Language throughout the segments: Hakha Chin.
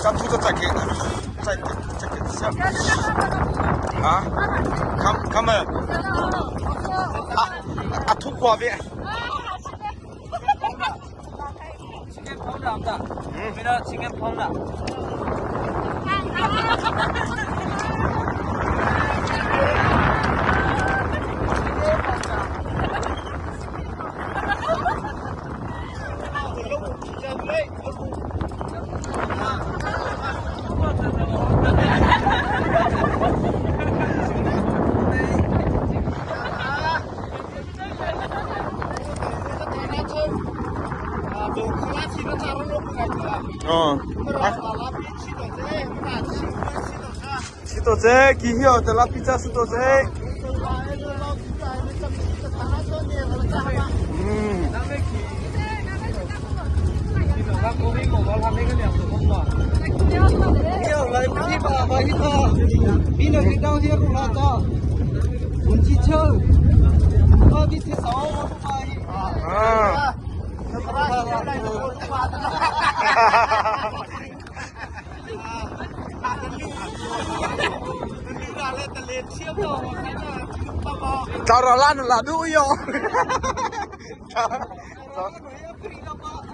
啊，看看没？啊啊，土瓜边。 是多济？机票在那边是多济？嗯。啊。Tao là là đuôi yo.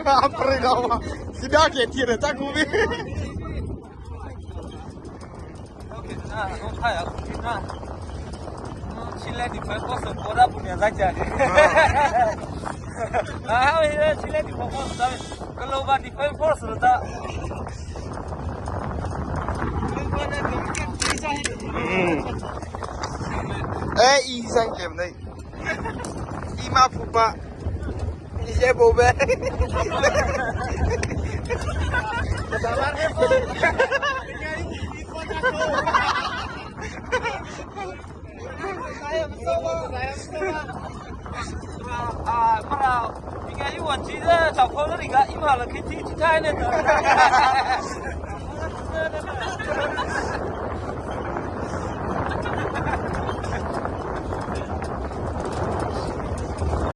April Si dah ke tira tak ku bi. Eh, i sang kem này. I ma phu pa. I ye bo be.